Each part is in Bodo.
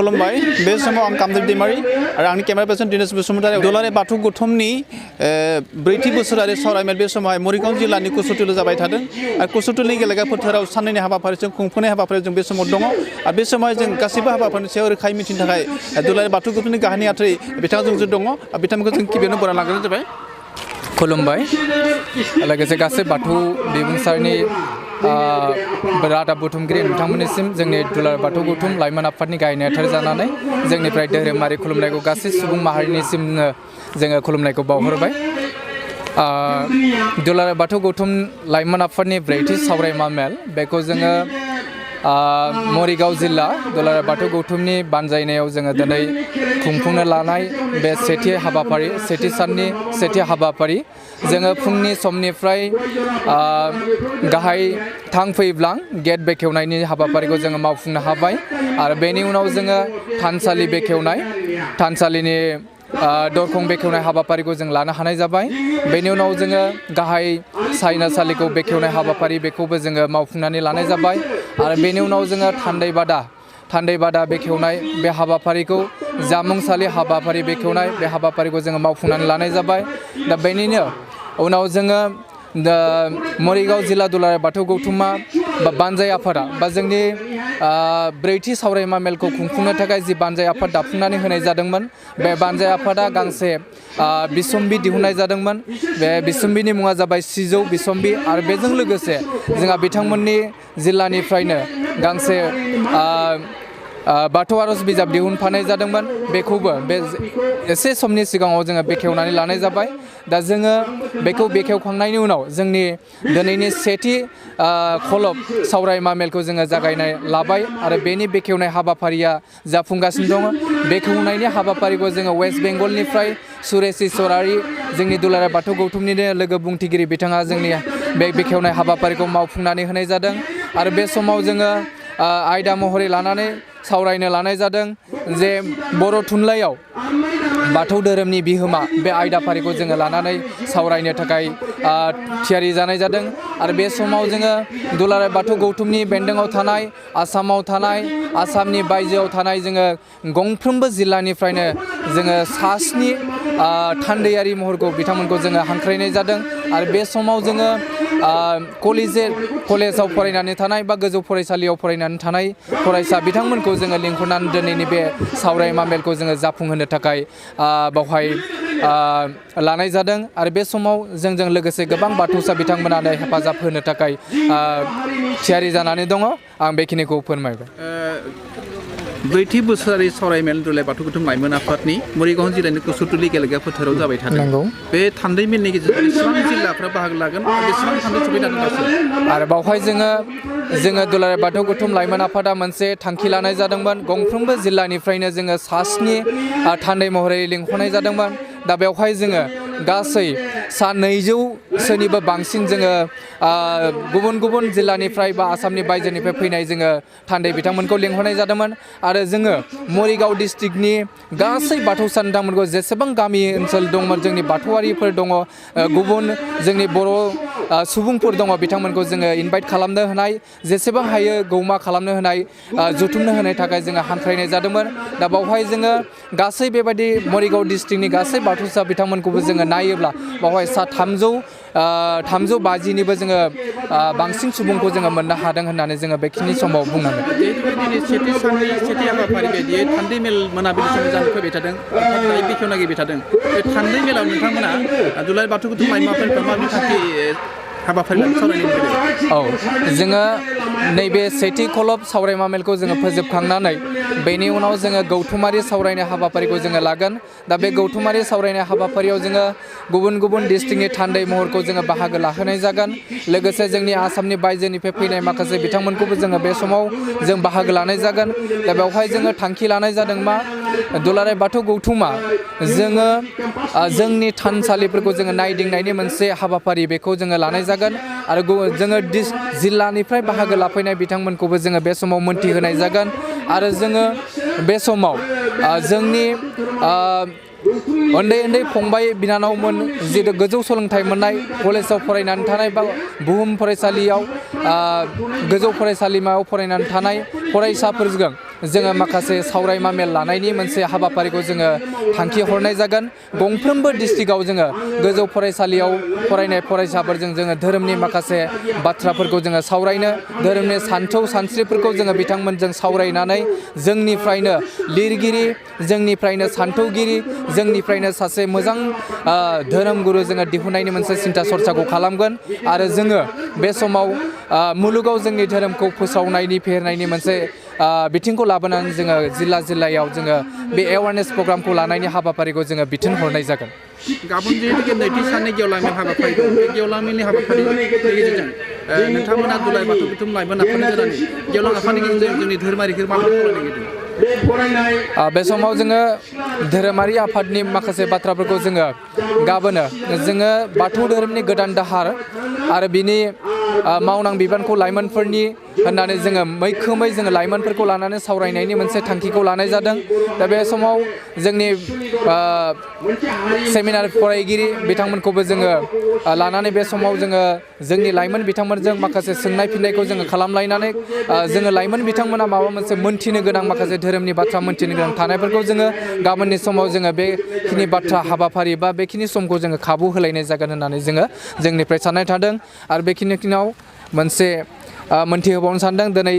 खुलुमबाय बे समाव आं कामदेब दैमारि आरो आंनि केमेरा पार्सन दिनेश बसुमतारी दुलाराय बाथौ गौथुमनि ब्रैथि बोसोरारि सावरायमेल बे समावहाय मरिगाव जिल्लानि कुसुटिल जाबाय थादों आरो कुसुटिलनि गेलेग्रा फोथाराव साननैनि हाबाफारिजों खुंफुनाय हाबाफारियाव जों बे समाव दङ आरो बे समाव जों गासैबो हाबाफारिनि सायाव रोखायै मिथिनो थाखाय दुलाराय बाथौ गौथुमनि गाहाय नेहाथारि बिथाङा जोंजों दङ बिथांमोनखौ जों गिबियावनो बरायना लाग्रोनाय जाबाय। खुलुमबाय लोगोसे गासै बाथौ बिबुंसारनि रादाब बुथुमगिरि नोंथांमोननिसिम जोंनि दुलाराय बाथौ गौथुम लाइमोन आफादनि गाहाय नेहाथारि जानानै जोंनिफ्राय धोरोमारि खुलुमनायखौ गासै सुबुं माहारिनिसिम जोङो खुलुमनायखौ बावहरबाय। दुलाराय बाथौ गौथुम लाइमोन आफादनि ब्रैथि सावरायमा मेल बेखौ जोङो मरिगाव जिल्ला दुलाराय बाथौ गौथुमनि बानजायनायाव जोङो दिनै खुंफुंनो लानाय बे सेथि साननि सेथि हाबाफारि जोङो फुंनि समनिफ्राय गाहाय थांफैब्लां गेट बेखेवनायनि हाबाफारिखौ जोङो मावफुंनो हाबाय आरो बेनि उनाव जोङो थानसालि बेखेवनाय थानसालिनि दरखं बेखेवनाय हाबाफारिखौ जों लानो हानाय जाबाय। बेनि उनाव जोङो गाहाय सायनासालिखौ बेखेवनाय हाबाफारि बेखौबो जोङो मावफुंनानै लानाय जाबाय आरो बेनि उनाव जोङो थान्दै बादा बेखेवनाय बे हाबाफारिखौ जामुंसालि हाबाफारि बेखेवनाय बे हाबाफारिखौ जोङो मावफुंनानै लानाय जाबाय। दा बेनिनो उनाव जोङो मरिगाव जिल्ला दुलाराय बाथौ गौथुमा बा बानजाय आफादा बा जोंनि ब्रैथि सावरायमा मेलखौ खुंफुंनो थाखाय जि बानजाय आफाद दाफुंनानै होनाय जादोंमोन बे बानजाय आफादा गांसे बिसम्बि दिहुननाय जादोंमोन। बे बिसम्बिनि मुङा जाबाय सिजौ बिसम्बि आरो बेजों लोगोसे जोंहा बिथांमोननि जिल्लानिफ्रायनो गांसे बाथौ आर'ज बिजाब दिहुनफानाय जादोंमोन बेखौबो बे एसे समनि सिगाङाव जोङो बेखेवनानै लानाय जाबाय। दा जोङो बेखौ बेखेवखांनायनि उनाव जोंनि दिनैनि सेथि खलब सावरायमा मेलखौ जोङो जागायनाय लाबाय आरो बेनि बेखेवनाय हाबाफारिया जाफुंगासिनो दङ। बेखेवनायनि हाबाफारिखौ जोङो वेस्ट बेंगलनिफ्राय सुरेश इसरारि जोंनि दुलाराय बाथौ गौथुमनिनो लोगो बुंथिगिरि बिथाङा जोंनि बे बेखेवनाय हाबाफारिखौ मावफुंनानै होनाय जादों आरो बे समाव जोङो आयदा महरै लानानै सावरायनो लानाय जादों जे बर' थुनलाइयाव बाथौ धोरोमनि बिहोमा बे आयदाफारिखौ जोङो लानानै सावरायनो थाखाय थियारि जानाय जादों आरो बे समाव जोङो दुलाराय बाथौ गौथुमनि बेन्दोङाव थानाय आसामाव थानाय आसामनि बायजोआव थानाय जोङो गंफ्रोमबो जिल्लानिफ्रायनो जोङो सास्नि थान्दैयारि महरखौ बिथांमोनखौ जोङो हांख्रायनाय जादों आरो बे समाव जोङो कलेजाव फरायनानै थानाय बा गोजौ फरायसालियाव फरायनानै थानाय फरायसा बिथांमोनखौ जोङो लिंहरनानै दिनैनि बे सावरायमा मेलखौ जोङो जाफुंहोनो थाखाय बावहाय लानाय जादों आरो बे समाव जोंजों लोगोसे गोबां बाथौसा बिथांमोनानो हेफाजाब होनो थाखाय थियारि जानानै दङ। आं बेखिनिखौ फोरमायबाय। ब्रैथि बोसोरारि सावरायमेल दुलाराय बाथौ गौथुम लाइमोन आफादनि मरिगाव जिल्लानि कुसुटिलि गेलेग्रा फोथाराव जाबाय थादों। बे थान्दै मेलनि गेजेरजों बेसेबां जिल्लाफ्रा बाहागो लागोन बेसेबां थान्दै सफैनानै गासिबो आरो बावहाय जोङो दुलाराय बाथौ गौथुम लाइमोन आफादा मोनसे थांखि लानाय जादोंमोन गंफ्रोमबो जिल्लानिफ्रायनो जोङो सास्नि थान्दै महरै लिंहरनाय जादोंमोन। दा बेवहाय जोङो गासै 200सोनिबो बांसिन जोङो गुबुन गुबुन जिल्लानिफ्राय बा आसामनि बायजोनिफ्राय फैनाय जोङो थान्दै बिथांमोनखौ लिंहरनाय जादोंमोन आरो जोङो मरिगाव डिस्ट्रिक्टनि गासै बाथौसा नोंथांमोनखौ जेसेबां गामि ओनसोल दंमोन जोंनि बाथौआरिफोर दङ गुबुन जोंनि बर' सुबुंफोर दङ बिथांमोनखौ जोङो इनभाइट खालामनो होनाय जेसेबां हायो गौमा खालामनो होनाय जुथुमनो होनो थाखाय जोङो हांख्रायनाय जादोंमोन। दा बावहाय जोङो गासै बेबायदि मरिगाव डिस्ट्रिक्टनि गासै बाथौसा बिथांमोनखौबो जोङो नायोब्ला बावहाय 350निबो जोङो बांसिन सुबुंखौ जोङो मोननो हादों होननानै जोङो बेखिनि समाव बुंनांगोन। सेथि हाबाफारि बायदियै थान्दै मेल मोनाबिलि समाव जानो फैबाय थादों बेखेवना नागिरबाय थादों। बे थान्दै मेलाव नोंथांमोना दुलाराय बाथौ गौथुम लाइमोन आफादनिफ्राय माबायदि थांखि हाबाफारि सावरायनाय जोङो नैबे सेथि खलब सावरायमा मेलखौ जोङो फोजोबखांनानै बेनि उनाव जोङो गौथुमारि सावरायनाय हाबाफारिखौ जोङो लागोन। दा बे गौथुमारि सावरायनाय हाबाफारियाव जोङो गुबुन गुबुन डिस्ट्रिक्टनि थान्दै महरखौ जोङो बाहागो लाहोनाय जागोन। लोगोसे जोंनि आसामनि बायजोनिफ्राय फैनाय माखासे बिथांमोनखौबो जोङो बे समाव जों बाहागो लानाय जागोन। दा बेवहाय जोङो थांखि लानाय जादों मा दुलाराय बाथौ गौथुमा जोङो जोंनि थानसालिफोरखौ जोङो नायदिंनायनि मोनसे हाबाफारि बेखौ जोङो लानाय जागोन आरो जोङो जिल्लानिफ्राय बाहागो लाफैनाय बिथांमोनखौबो जोङो बे समाव मोनथिहोनाय जागोन आरो जोङो बे समाव जोंनि उन्दै उन्दै फंबाय बिनानावमोन जितु गोजौ सोलोंथाइ मोननाय कलेजाव फरायनानै थानाय बा बुहुम फरायसालियाव गोजौ फरायसालिमायाव फरायनानै थानाय फरायसाफोरजों जोङो माखासे सावरायमा मेल लानायनि मोनसे हाबाफारिखौ जोङो थांखि हरनाय जागोन गंफ्रोमबो डिस्ट्रिक्टआव जोङो गोजौ फरायसालियाव फरायनाय फरायसाफोरजों जोङो धोरोमनि माखासे बाथ्राफोरखौ जोङो सावरायनो धोरोमनि सानथौ सानस्रिफोरखौ जोङो बिथांमोनजों सावरायनानै जोंनिफ्रायनो लिरगिरि जोंनिफ्रायनो सान्थौगिरि जोंनिफ्रायनो सासे मोजां धोरोम गुरु जोङो दिहुननायनि मोनसे सिन्था सरसाखौ खालामगोन आरो जोङो बे समाव मुलुगाव जोंनि धोरोमखौ फोसावनायनि फेहेरनायनि मोनसे बिथिंखौ लाबोनानै जोङो जिल्लायाव जोङो बे एवारनेस प्रग्रामखौ लानायनि हाबाफारिखौ जोङो बिथोन हरनाय जागोन गाबोन जिहेतु नैथि साननि गेवलां मेल हाबाफारि दं बे गेवलां मेलनि हाबाफारिनि गेजेरजों नोंथांमोना दुलाराय बाथौ गौथुम लाइमोन आफादनि जानानै गेवलां आफादनि गेजेरजों जोंनि धोरोमारिखौ माबोरै खावलायनो नागिरदों बे समाव जोङो धोरोमारि आफादनि माखासे बाथ्राफोरखौ जोङो गाबोनो जोङो बाथौ धोरोमनि गोदान दाहार आरो बिनि मावनां बिबानखौ लाइमोनफोरनि होननानै जोङो मैखोमै जोङो लाइमोनफोरखौ लानानै सावरायनायनि मोनसे थांखिखौ लानाय जादों दा बे समाव जोंनि सेमिनार फरायगिरि बिथांमोनखौबो जोङो लानानै बे समाव जोङो जोंनि लाइमोन बिथांमोनजों माखासे सोंनाय फिननायखौ जोङो खालामलायनानै जोङो लाइमोन बिथांमोना माबा मोनसे मोनथिनो गोनां माखासे धोरोमनि बाथ्रा मोनथिनो गोनां थानायफोरखौ जोङो गाबोननि समाव जोङो बेखिनि बाथ्रा हाबाफारि बा बेखिनि समखौ जोङो खाबु होलायनाय जागोन होननानै जोङो जोंनिफ्राय साननाय थादों आरो बेखिनियाव मोनसे मोनथिहोबावनो सानदों दिनै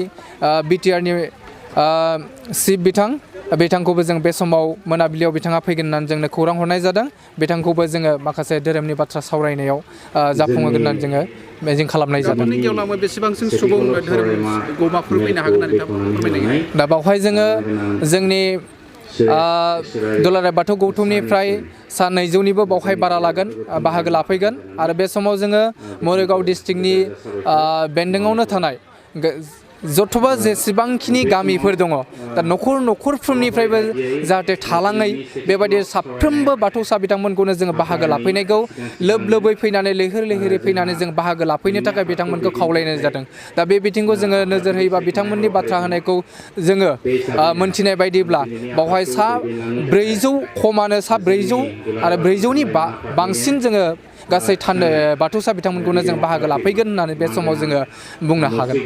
बिटिआरनि चिफ बिथांखौबो जों बे समाव मोनाबिलियाव बिथाङा फैगोन होननानै जोंनो खौरां हरनाय जादों बिथांखौबो जोङो माखासे धोरोमनि बाथ्रा सावरायनायाव जाफुंहोगोन होननानै जोङो मिजिं खालामनाय जादों बेसेबांसिम सुबुं धोरोम गौमाफोर फैनो हागोन होननानै फोरमायनाय दा बावहाय जोङो जोंनि दुलाराय बाथौ गौथुमनिफ्राय सा 200निबो बावहाय बारा लागोन बाहागो लाफैगोन आरो बे समाव जोङो मरिगाव डिस्ट्रिक्टनि बेन्दोङावनो थानाय जथ'बा जेसेबांखिनि गामिफोर दङ दा न'खरफ्रोमनिफ्रायबो जाहाथे थालाङै बेबायदि साफ्रोमबो बाथौसा बिथांमोनखौनो जोङो बाहागो लाफैनायखौ लोबै फैनानै लैहोरै फैनानै जों बाहागो लाफैनो थाखाय बिथांमोनखौ खावलायनाय जादों दा बे बिथिंखौ जोङो नोजोर होयोबा बिथांमोननि बाथ्रा होनायखौ जोङो मोनथिनाय बायदिब्ला बावहाय 400 आरो 400नि बांसिन जोङो गासै बाथौसा बिथांमोनखौनो जों बाहागो लाफैगोन होननानै बे समाव जोङो बुंनो हागोन